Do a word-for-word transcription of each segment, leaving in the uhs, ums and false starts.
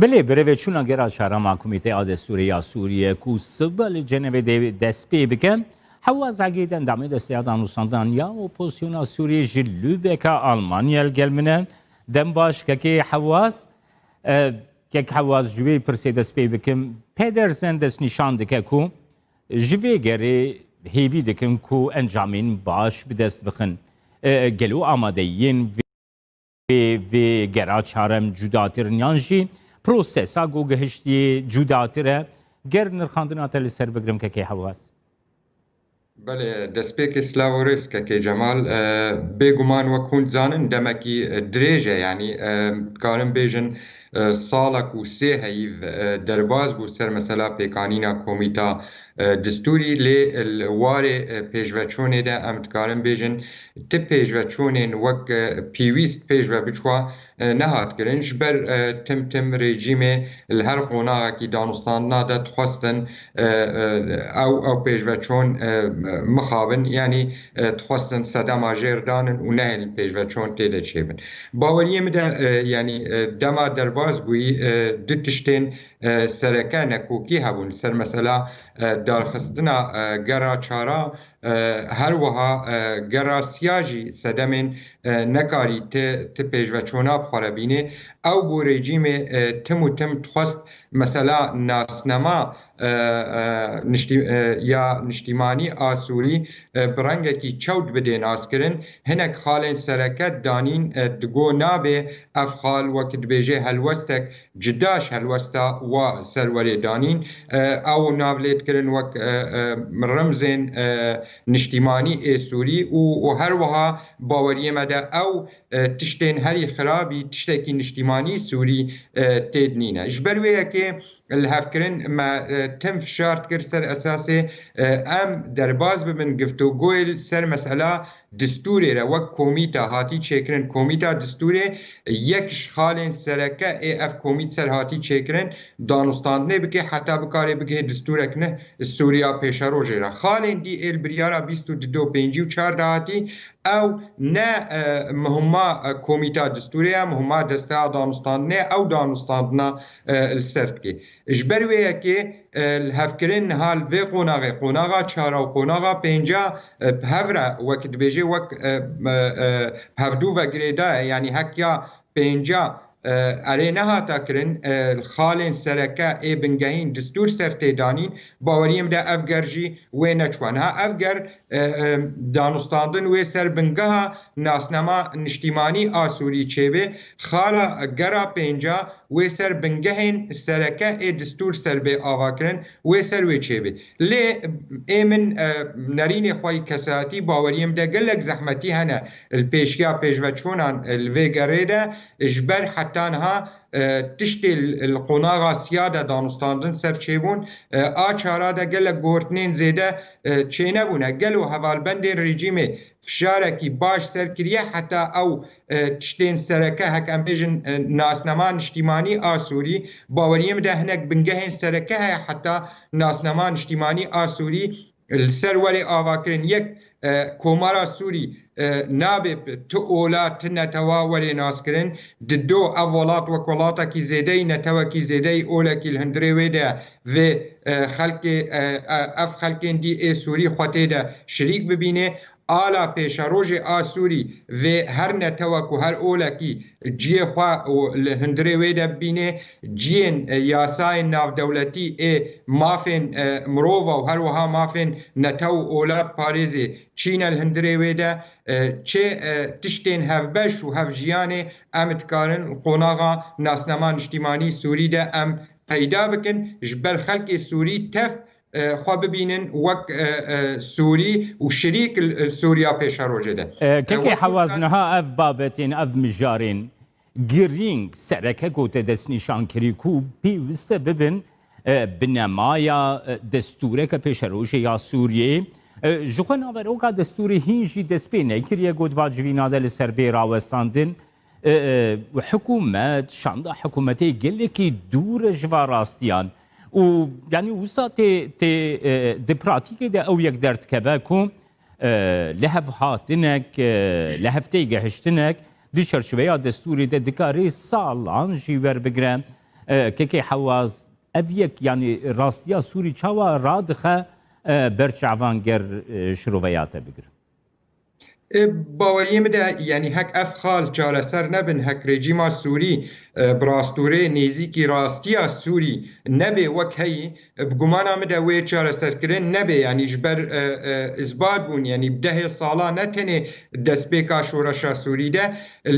Belê, birêvê çûna gera çarama Komîteya Destûrê ya Sûriyê ku sibe li Cenevê dê dest pê bike, Hewaz Egîd endamê desteya danûstandaniya opozisyona Sûriyê ji Lübeck'a Almanya li gel min e. Dem baş kekê Hewaz. E, kek Hewaz, ji wê pirsê dest pê bikim. Pedersen destnîşan dike ku ji vê gerê hêvî dikin ku encamên baş bi dest bixin. E, gelo amadeyiyên vê, vê gera çarem cudatir in, yan jî prosesa ku gihiştiye cudatir e? Ger nirxandina te li ser bigrim kekê Hewaz. Belê, destpêkê silav û rêz kekê Cemal. E, bêguman wek hûn dizanin demekî, e, dirêj e, yanî, e, dikarin bêjin, e, salek û sê heyîv, e, derbas bû ser mesela pêkanîna komîta, e, distûrî, lê li warê, e, pêşveçûnê de em dikarin bêjin ti pêşveçûnên wek, e, pêwîst pêşve biçwa, e, nehat kirin. Ji ber, e, tim tim rejîmê li her qonaxekî danûstandina de dixwestin, e, e, ew, ew pêşveçûn, e, mixabin, yanî, e, dixwestin sedema jêr danin û nehêlin pêşveçûn tê de çêbin. Baweriyê min de, e, yanî, e, dema derbas bûyî, e, du tiştên, e, sereke nekokî hebûn. Ser mesela, e, darxistina, e, gera çara, e, her wiha, e, gera siya jî sedemên, e, nekarî ti, ti pêşveçûna bi xwe re bînê. Ew bû rejîmê, e, tim û tim dixwest mesela nasnema, e, e, niştî-, e, ya niştîmanî a Sûrî, e, bi rengekî çewt bidê naskirin. Hinek xalên sereke danîn, e, digo nabe ev xal wek dibêje helwestek cuda ji helwesta wa ser werê danîn. E, ew nav lê dikirin wek, e, e, rimzên, e, niştîmanî ê Sûrî û, û her wiha baweriyê me de ew, e, tiştên herî xirabî tiştekî niştîmanî Sûrî, e, tê dinîne. Ji ber wê yekê li hevkirin me, e, tim fişar dikir ser esasê, e, em derbas bibin giftogoyê li ser mesela distûrê re wek komîta hatî çêkirin. Komîta distûrê yek ji xalên sereke ê ev komît ser hatî çêkirin, danûstandinê bike heta bikare bigihê distûrek ne Sûriya pêşerojê re. Xalên dî ê li biryara bîst û du do pêncî û çar de hatî, ew ne, e, muhima, e, komîta distûrê ye, muhima desteya danûstandinê, ew danûstandina, e, li ser dike. Ji ber wê yekê, e, li hevkirin niha li vê qonaxê, qonaxa çara û qonaxa pênca, e, bi hev re, wek dibêje, wek, e, e, e, bi hevdû ve girêdaye, yanî hek ya pênca, e, erê nehata kirin, e, xalên sereke ê bingehîn distûr ser tê danîn, baweriyê min de ev ger jî wê neçû. Niha ev ger, e, e, danûstandin wê ser bingeha nasnama niştîmanî a Sûrî çêbe, xala gera pênca wê ser bingehên sereke ê distûr ser bê avakirin, wê ser wê çêbe. Lê ê min, e, nerînê xwe yî kesayetî, baweriyê min de gelek zehmetî hene li pêşiya pêşveçûnan, e, li vê gerê de, ji ber heta niha, e, tiştê li, li qonaxa siya de danûstandin ser çêbûn, e, a çara de gelek guhurtinên zêde, e, çênebûne. Gelo hevalbendên rejîmê fişarekî baş ser kiriye heta ew, e, tiştên sereke, hek em bêjin, e, nasnama niştîmanî a Sûrî, baweriyê min de hinek bingehên sereke heye heta nasnama niştîmanî a Sûrî li ser werê avakirin. Yek, e, Komara Sûrî, e, nabe tu ola, tu netewa werê naskirin. Dido ev welat wek welatekî zêdeyî, netewekî zêdeyî, olekî li hundirê wê de vê, e, xelkê, e, e, ev xelkên dî ê Sûrî xwe tê de şirîk bibîne. Ala pêşerojê a Sûrî vê her netewek û her olekî ciyê xwe û li hundirê wê de bibîne, ciyên, e, yasayên navdewletî ê mafên, e, mirova û her wiha mafên netew û ola parêzê çîne li hundirê wê de, e, çê, e, tiştên hevbeş û hevjiyanê em dikarin qonaxa nasnama niştîmanî Sûrî de em peyda bikin, ji ber xelkê Sûrî tev, e, xwe bibînin wek, e, e, Sûrî û şirîk li, li Sûriya pêşerojê de. E, E, kekê wek Hewaz, niha ev babetên, ev mijarên girîng sereke gote destnîşan kirî ku pêwiste bibin, e, binemaya, e, destûreke pêşerojê ya Sûriyeyê. E, ji xwe naveroka destûrê hîn jî dest pê nekiriye, got va civîna de li ser bê rawestandin. E, e, hikûmet, şanda hikûmetê gelekî dûr e ji va rastiyan. Û, yanî, wisa tê, tê, e, di pratîkê de ew yek derdikeve ku, e, lihevhatinek, e, lihevtêgehiştinek Di çerçeveya destûrê de dikarê salan jî werbigire. E, Kekê Hewaz, ev yek, yanî rastiya Sûrî çawa radixe, e, ber çavan ger, e, şiroveya te bigire? E, baweriyê min de, yanî hek ev xal çareser nebin, hek rejîma Sûrî, e, bi rastûrê nêzîkî rastiya Sûrî nebê wek heyî, e, bi gumana min de wê çareserkirin nebe, yanî ji ber, e, e, îsbat bûn, yanî bi dehê sala ne tenê destpêka şoreşa Sûrî de, e,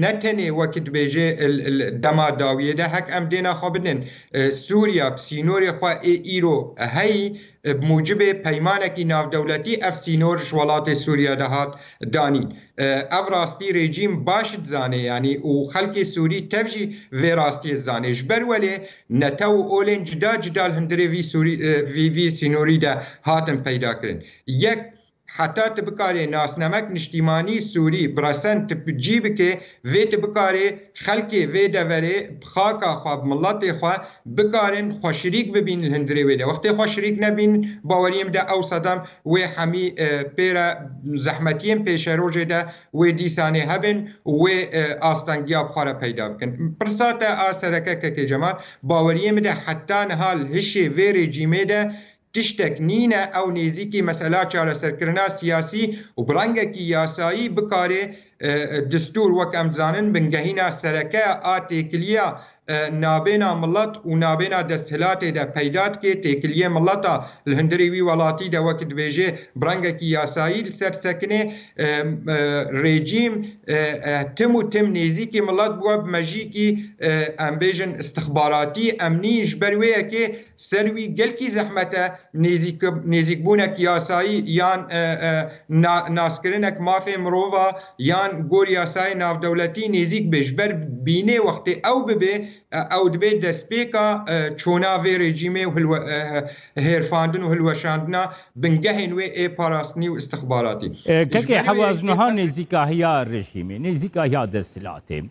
ne tenê wek dibêje, e, e, dema dawiyê de, hek em dêna xwe bidin, e, Sûriya bi sînorê xwe ê îro heyî, e, bi mûcibê peymanekî navdewletî ev sînor ji welatê Sûriya de hat danîn. E, ev rastî rejîm baş dizane, yanî û xelkê Sûrî tev jî vê rastiyê dizane. Ji ber welê nete û olên cida cida li hundirê vî Sûrî, e, vî, vî sînorî de hatin peyda kirin. Yek, heta tu bikarê nasnamek niştîmanî Sûrî bi resen tu cî bike, vê tu bikarê xelkê vê deverê bi xaka xwe, bi miletê xwe bikarin xwe şirîk bibîn li hundirê wê de. Wextê xwe şirîk nebîn, baweriyê min de ew sedem wê hemî, e, pê re zehmetiyên pêşerojê de wê dîsanê hebin û wê, e, astengiya bi xwe re peyda bikin. Pirsa te a sereke Kekê Cemal, baweriyê min de heta niha li hişê vê rejîmê de tiştek nîne ew nêzîkî mesela çareserkirina siyasî û bi rengekî yasayî bikarê, e, distûr, wek em dizanin, bingehîna sereke a têkiliya, e, nabêna milet û nabêna desthilatê de peyda dike. Têkiliyê mileta li hundirê wî welatî de, wek dibêje, bi rengekî yasayî li ser sekinê, e, e, rejîm, e, e, tim û tim nêzîkî milet bûye, bi mejîkî, e, em bêjin, istixbaratî, emnî. Ji ber wê yekê ser wî gelkî zehmet e nêzîk-, nêzîkbûnek yasayî yan, e, e, na-, naskirinek mafê mirova yan gor yasayê navdewletî nêzîk bê. Ji ber bînê wextê ew bibê, e, ew dibê destpêka, e, çona vê rejîmê û hilwe-, e, hêrfandin û hilweşandina bingehên wê ê parastinî û istixbaratî. E, Ji Kekê ber wê Hewaz, yekê niha em nêzîkahiya rejîmê, nêzîkahiya desthilatê,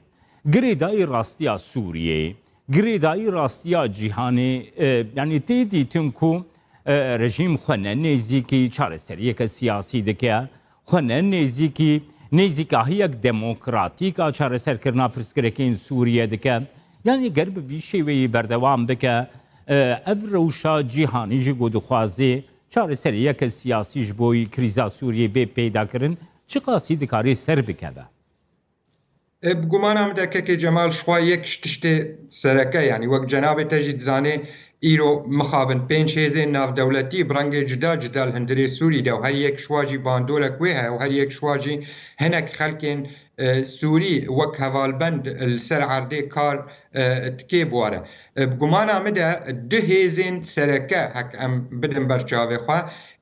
girêdayî rastiya Sûriyeyê, girêdayî rastiya cîhanê, e, yanî tê dîtin ku, e, rejîm xwe ne nêzîkî çareseriyeke siyasî dike, xwe ne nêzîkî nêzîkahiyek demokratîk a çareserkirina pirsgirêkên Sûriye dike. Yanî ger bi vî şêweyî berdewam bike, e, ev rewşa cîhanî jî ku dixwaze çareseriyeke siyasî ji bo krîza Sûriyê bê peydakirin, çiqasî dikare ser bikeve? E, bi gumana min de Kekê Cemal, ji xwe yek ji tiştê sereke, yanî wek cenabê te jî dizanê, îro mixabin pênc hêzên navdewletî bi rengê cuda cuda li hundirê Sûrî de û her yek ji wan jî bandorek wê heye û her yek ji wan jî hinek xelkên, e, Sûrî wek hevalbend li ser erdê kar, e, dike bi wan re. E, bi gumana min de du hêzên sereke, hek em bidin ber çavê xwe,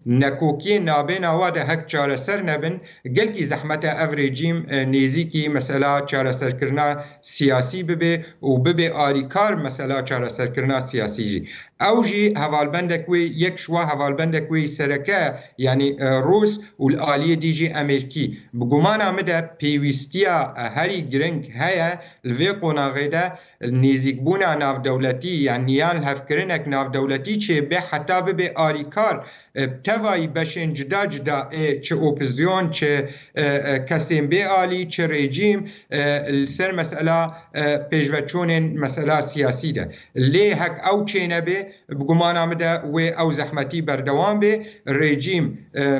nekokiyên nabêna wa de hek çareser nebin, gelkî zehmet e ev rejîm, e, nêzîkî mesela çareserkirina siyasî bibe û bibe alîkar mesela çareserkirina siyasî jî. Ew jî hevalbendek wê, yek ji wa hevalbendek wê sereke, yanî, e, Rûs û li aliyê dî jî Amerîkî. Bi gumana min de pêwîstiya, e, herî giring heye li vê qonaxê de nêzîkbûna navdewletî, yanî yan lihevkirinek navdewletî çêbe heta bibe alîkar, e, tevayî beşên cuda cuda ê çi opozîsyon, çi, e, e, kesên bê alî, çi rejîm, e, li ser mesela, e, pêşveçûnên mesela siyasî de. Lê hek ew çênebe, bi gumana min de wê ew zehmetî berdewam be. Rejîm, e, e,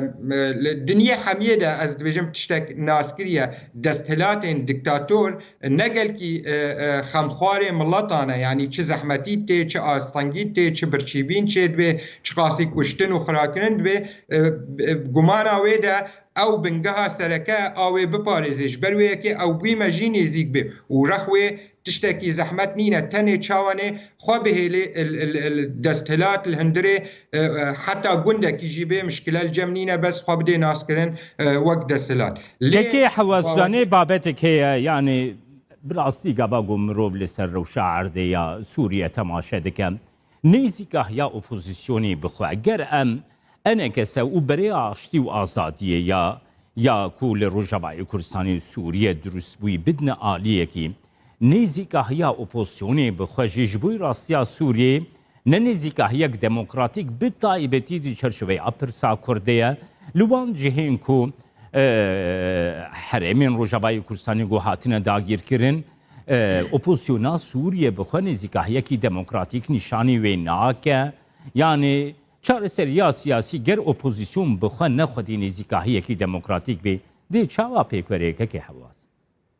li dinyê hemiyê de, ez dibêjim, tiştek naskirî ye, desthilatên dîktator ne gelkî, e, e, xemxwarê miletan e, yanî çi zehmetî tê, çi astengî tê, çi birçîbîn çêdibe, çiqasî kuştin û xirakirin dibe, e, e, gumana wê de ew bingeha sereke a wê biparêze. Ji ber wê yekê ew bûyî me jî nêzîk be û rex wê tiştekî zehmet nîne, tenê çawanê xwe bihêlê, il, il, il, desthilat li hundirê, e, e, heta gundekî jî bê mişkile li cem nîne, bes xwe bidê naskirin, e, wek desthilat. Lê Kekê Hewaz, bawer- zanê babetek heye, yanî bi rastî gava ku mirov li ser rewşa erdê ya Sûriye temaşe dike, nêzîkahiya opozîsyonê bixwe, ger em E N K S û Berê Aştî û Azadiyê ya, ya ku li Rojavayê Kurdistanê Sûriye dirust bûyî bidine aliyekî, nêzîkahiya opozîsyonê bixwe jî ji bo rastiya Sûriyeyê ne nêzîkahiyek demokratîk, bi taybetî di çerçeveya pirsa Kurdê ye. Li wan cihên ku e, herêmên Rojavayê Kurdistanê ku hatine dagîrkirin, e, opozisyona Sûriyê bi xwe nêzîkahiyekî demokratîk nîşanî wê nake. Yanî çareseriya siyasî ger opozîsyon bi xwe ne xwedî nêzîkahiyekî demokratîk bê, dê çawa pêk were kekê Hewaz?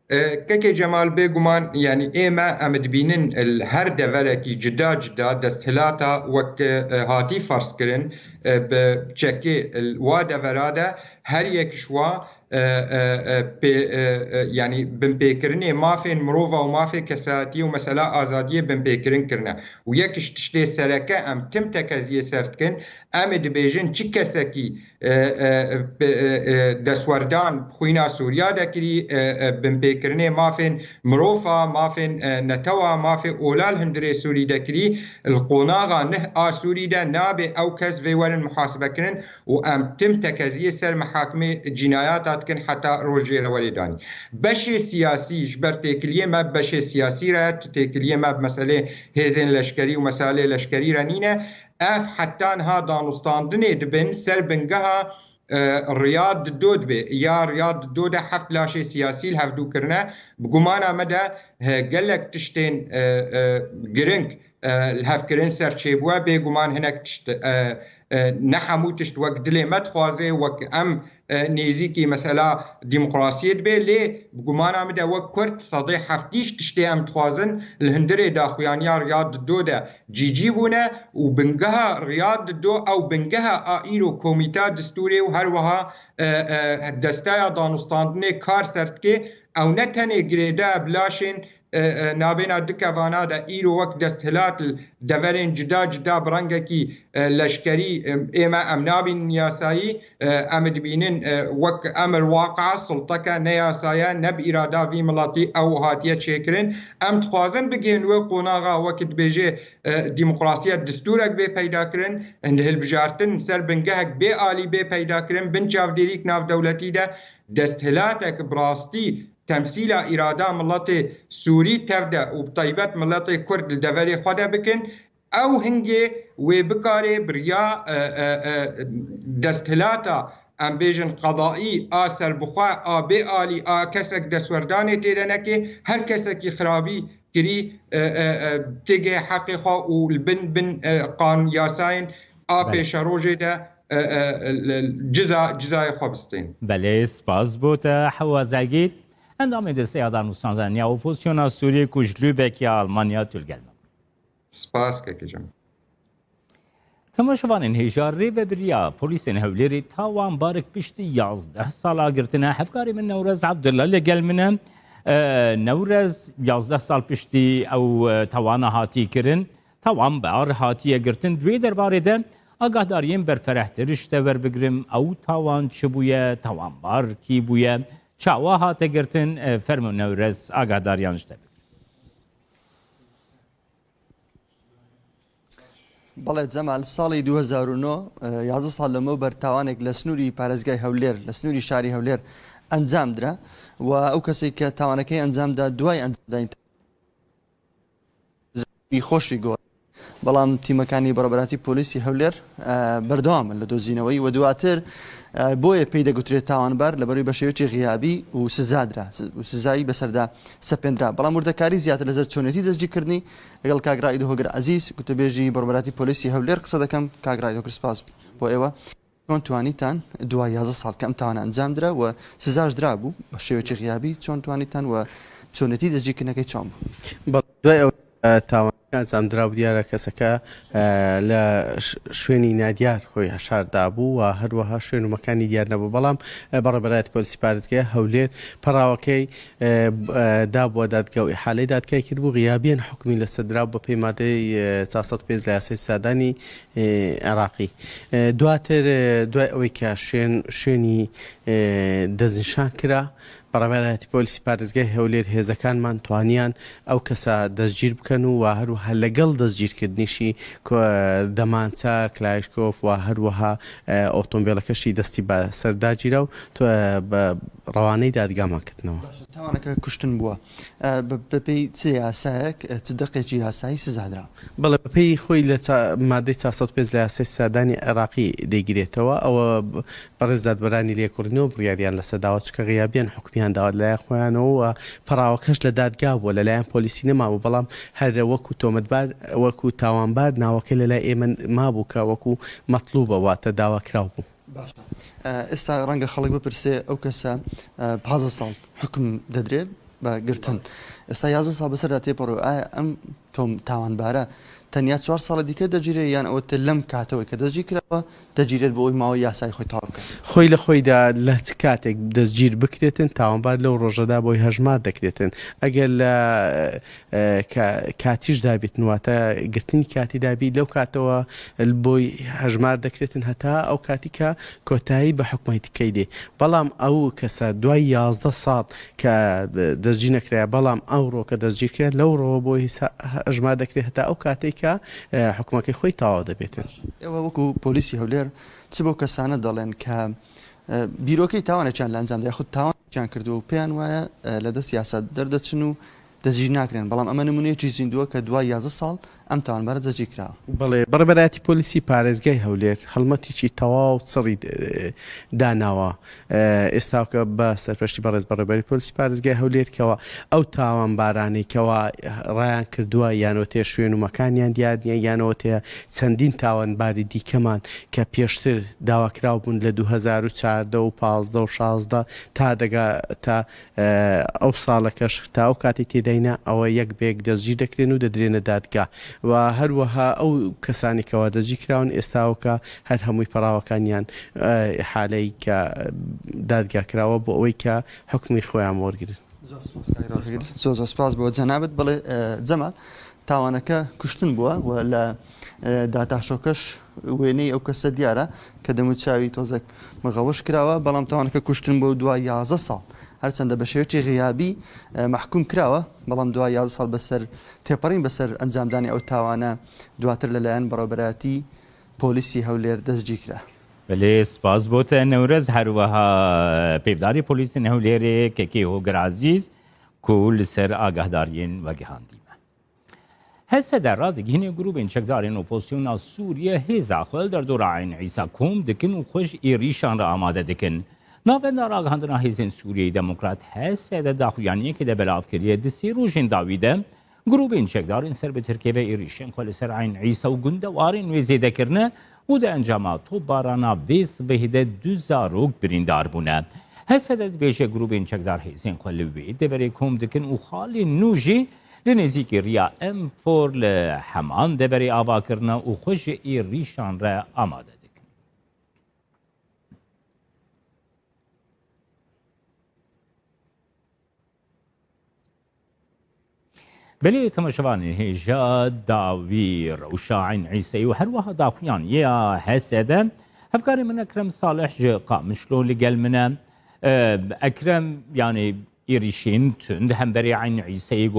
E, kekê Cemal, bêguman, yanî ê me em dibînin li her deverekî cuda cuda desthilata wek, e, hatî ferz kirin, e, bi çekê li wa devera de her yek ji wa, e, e, e, pê-, e, e, yanî binpêkirinê mafên mirova û mafê kesayetiyê û mesela azadiyê binpêkirin kirine. Û yek ji tiştê sereke em tim tekeziyê ser dikin, em ê dibêjin çi kesekî, e, e, e, e, destwerdan xwîna Sûriya de kirî, e, e, binpêkirinê mafên mirofa, mafên, e, netewa, mafê ola li hundirê Sûrî de kirî, li qonaxa neh a Sûrî de nabe ew kes vê werin muhasibekirin û em tim tekeziyê ser mihakimê cînayata dikin heta rojê re werê danî. Beşê siyasî ji ber têkiliyê me, beşê siyasî re, tu têkiliyê me bi meselê hêzên leşkerî û meselê leşkerî re nîne. Ev heta niha danûstandinê dibin ser bingeha, e, Riyad di do dibe. Ya Riyad di do de heft laşê siyasî li hevdû kirine. Bi gumana me de, e, gelek tiştên, e, e, giring, e, li hev kirin ser çêbûye. Bêguman hinek tişt, e, e, ne hemû tişt wek dilê me dixwaze, wek em, e, nêzîkî mesela demokrasiyê dibe. Lê bi gumana min de wek Kurd sedê heftî ji tiştê em dixwazin li hundirê daxuyaniya Riyad di do de cîcî bûne û bingeha Riyad di do ew bingeha a îro komîta distûrê û her wiha, e, e, desteya danûstandinê kar ser dike. Ew ne tenê girêdaya bi laşên, e, e, nabêna du kevana de îro wek desthilat li deverên cuda cuda bi rengekî, e, leşkerî, e, ê me em nabînin yasayî, e, em dibînin, e, wek emir waqia, sulteke ne yasaya, ne bi îrada vî miletî ew hatiye çêkirin. Em dixwazin bigihên wê qonaxa wek dibêje, e, demokrasiya distûrek bê peyda kirin, hilbijartin ser bingehek bê alî bê peyda kirin, bin çavdêrîk navdewletî de desthilatek bi rastî temsîla îrada miletê Sûrî tev de û bi taybet miletê Kurd li deverê xwe de bikin, ew hingê wê bikare bi riya, e, e, e, desthilata, em bêjin, qedaî a serbixwe, a bê alî, a kesek destwerdanê tê de neke, her kesekî xirabî kirî, e, e, e, têgihê heqê xwe û li bin, bin, e, qanûn yasayên a Belê. pêşerojê de, e, e, li, ciza, cizayê xwe bistên. Belê, spas bo te, Hewa Zegît. Endamê Desteya Danûstandaniya Opozisyona Sûriyê ku ji Lübeckê ya Almanya tu li gel me. Spas, kekê Cem. Temaşevanên hêja, rêvebiriya polîsên Hewlêrê tawanbarek piştî yazdeh sala girtine. Hevkarê min Newrez Abdullah li gel min e. E, Newrez, yazdeh sal piştî ew, e, tawana hatî kirin. Tawanbar hatiye girtin. Di wê derbarê de agahdariyên berferehtir ji te werbigirim. Ew tawan çi bûye? Tawanbar kî bûye? Çawa hate girtin? E, fermo Newrez, agahdariyan ji te bigirim. بەڵێ جەمال، ساڵی دوو هەزار و نۆ، ئە، یازدە ساڵ لەمەوبەر تاوانێک لە سنووری پارێزگای هەولێر، لە سنووری شاری هەولێر ئەنجام درا و ئەو کەسێک کە تاوانەکەی ئەنجامدا، دوای ئەنجامدانی زەخمی خۆشی گۆڕ. بەڵام تیمەکانی بەڕێوەبەراتی پۆلیسی هەولێر، ئە، بەردەوامن لە دۆزینەوەی و دواتر، ئە، بۆیە پێی دەگوترێت تاوانبار لەبەرەوەی بە شێوەیەکی غیابی و سزادرا و سزایی بەسەردا سەپێندرا. بەڵام وردەکاری زیاتر لەسەر چۆنێتی دەستگیرکردنی لەگەڵ کاک ڕائید هۆگر عەزیز، گوتەبێژی بەڕێوەبەراتی پۆلیسی هەولێر قسە دەکەم. کاک ڕائید هۆگر، سپاس بۆ ئێوە. چۆن توانیتان دوای یازدە ساڵ کە ئەم تاوانە ئەنجام درا و سزاش درا بوو بە شێوەیەکی غیابی، چۆن توانیتان و چۆنێتی دەستگیرکردنەکەی چۆن بوو؟ بەڵێ، دوای ئەو، ئە، تاوانەکە ئەنجام درا و دیارە کەسەکە، ئە، لە ش-، شوێنی نادیار خۆی هەشاردا بوو و هەروەها شوێن و مەکانی دیار نەبوو. بەڵام، ئە، بەڕێوەبەرایەتی پۆلیسی پارێزگای هەولێر پەڕاوەکەی، ئە، ب-، ئە، دابووە دادگا و ئیحالەی دادگای کردبوو، غیابیان حکمی لەسەر درا بە پێی مادەی، ئە، چوار سەد و پێنج لە یاسای سزادانی، ئە، عێراقی. ئە، دواتر، ئە، دوای ئەوەی کە شوێن، شوێنی، ئە، دەستنیشان کرا، بەڕێوەبەرایەتی پۆلیسی پارێزگای هەولێر، هێزەکانمان توانیان ئەو کەسە دەستگیر بکەن و وا هەروەها لەگەڵ دەستگیرکردنیشی کۆ-، دەمانچە، کلایشکۆف و هەروەها، ئە، ئۆتۆمبیلەکەشی دەستی بە سەر داگیرا و تو-، بە ڕەوانەی دادگامان کردنەوە. باشە، تاوانەکە کوشتن بووە. ئە، بە، بە پێی چ یاسایەک، ئە، چ دەقێکی یاسایی سزادرا؟ بەڵێ، بە پێی خۆی لە چا-، مادەی چوار سەد و پێنج لە یاسای سزادانی عێراقی دەیگرێتەوە. ئەوە ب-، بەڕێز دادبەرانی لێکۆڵینەوە بڕیاریان لەسەر داوە، چونکە غیابیان حکمیان داوە لەلایەن خۆیانەوە و پەڕاوەکەش لە دادگا بووە، لەلایەن پۆلیسی نەمابوو، بەڵام هەر وەکو تۆمەتبار، وەکو تاوانبار ناوەکەی لەلای ئێمە مابوو کە وەکو مەطلوبە، واتە داواکراو بوو. باشە. ئە، ئێستا ڕەنگە خەڵک بپرسێ، ئەو کەسە، ئە، پازدە ساڵ حکم دەدرێ بە گرتن. ئێستا یازدە ساڵ بەسەردا تێپەڕۆ، ئایا ئەم تۆم-، تاوانبارە تەنیا چوار ساڵە دیکە دەگیرێ، یان ئەوە تێ لەم کاتەوەی کە دەستگیر کراوە دەگیرێت بۆ ئەوی ماوەی یاسای خۆی تەواو بکات؟ خۆی لە خۆیدا لە چ کاتێک دەستگیر بکرێتن، تاوانبار لەو ڕۆژەدا بۆی هەژمار دەکرێتن. ئەگەر لە، ئە، کە-، کاتیش دابێتن، واتە گرتنی کاتی دابی، لەو کاتەوە بۆی هەژمار دەکرێتن هەتا ئەو کاتی کە کۆتایی بە حکومەتی کەی دێ. بەڵام ئەو کەسە دوای یازدە ساڵ کە دەستگیر نەکرایە، بەڵام ئەوڕۆ کە دەستگیر کرا، لەو ڕۆوە بۆی هیسا-، هەژمار دەکرێت هەتا ئەو کاتێک کە، ئە، حکومەکەی خۆی تەواو دەبێتن. ئێوە وەکو پۆلیسی هەولێر چ بۆ کەسانە دەڵێن کە، ئە، بیرۆکەی تاوانێکیان لە ئەنجامدا، یاخود تاوانێکیان کردووە و پێیان وایە، ئە، لە دەست یاسا دەردەچن و دەستگیر ناکرێن، بەڵام ئەمە نمونەیەکی زیندووە کە دوای یازدە ساڵ ئەم تاوانبارە دەستگیر کراوە؟ بەڵێ، بەڕێوەبەرایەتی پۆلیسی پارێزگای هەولێر هەڵمەتێکی تەواو چڕی، ئە، داناوە. ئە، ئێستاکە بە سەرپەرشتی بەڕێز بەڕێوەبەری پۆلیسی پارێزگای هەولێر کەوا ئەو تاوانبارانەی کەوا ڕایان کردووە، یانەوە تێ شوێن و مەکانیان دیار نییە، یانەوە تێ چەندین تاوانباری دیکەمان کە پێشتر داواکراو بوون لە دوو هەزار و چاردە و پازدە و شازدە تا دەگا تا، ئە، ئەو ساڵەکەش تا ئەو کاتی تێداینا، ئەوە یەک بە یەک دەستگیر دەکرێن و دەدرێنە دادگا. و هەروەها ئەو کەسانی کەوا دەستگیر کراون ئێستاوەکە هەر هەمووی پەڕاوەکانیان، ئە، حالەی کە دادگا کراوە بۆ ئەوەی کە حکمی خۆیان وەرگرن. زۆر سپاس کاک ڕاهەگیر. زۆر زۆر سپاس بۆ جەنابەت. بەڵێ، ئە، جەمال، تاوانەکە کوشتن بووە و لە، ئە، داتاشۆکەش وێنەی ئەو کەسە دیارە کە دەموچاوی تۆزەک مغەوش کراوە، بەڵام تاوانەکە کوشتن بووە دوای یازدە ساڵ. هەرچەندە بە شێوەیەکی غیابی، ئە، مەحکوم کراوە، بەڵام دوای یازدە ساڵ بەسەر تێپەڕین بەسەر ئەنجامدانی ئەو تاوانە دواتر لەلایەن بەڕێوەبەرایەتی پۆلیسی هەولێر دەستگیر کرا. بەڵێ، سپاس بۆ تە نەورەز، هەروەها پێداری پۆلیسین هەولێرێ کەکێ هۆگر عەزیز کو لەسەر ئاگاهداریین وەگەهاندیمە. هەسەدە ڕادگهینێ گروپێن چەکدارێن ئۆپۆزسیۆنا سووریە هێزا خۆ لە دەردۆرا عین عیسا کۆم دکن و خوش ئێریشان را ئامادە دکن. ناوەندە راگەهاندنا هێزێن سووریەی دموکرات هەسەدە داخویانیەکێ دە بەلاف کریە دە سێ ڕۆژێن داویدە گروپێن چەکدارێن سەر بە ترکێ بە ئێریشێن خۆ لەسەر عین عیسا و گوندەوارێن وێ زێدە کردنە و دە ئەنجاما تۆپبارانە وێ سبەهێ دە دو زارۆک بریندار بوونە. هەسەدە دبێژە گروپێن چەکدار هێزێن خۆ لە وێ دەڤەرێ کۆم دکن و خاڵێ نوو ژی لە نێزیکی ریا ئەم فۆر لە هەمان دەڤەرێ ئاوا کردنە و خوش ئێریشان رە ئامادە دکن. بەلێ تەمەشەوانێ هێژا داوی ڕەوشا عین عیسەی و هەروەها داخویان یە هەسەدە هەفکاری من ئەکرەم ساڵح ژە قامشلۆ لەگەل منە. ئە، ئەکرەم، یانێ ئێریشین تند هەمبەرێ عین عیسەی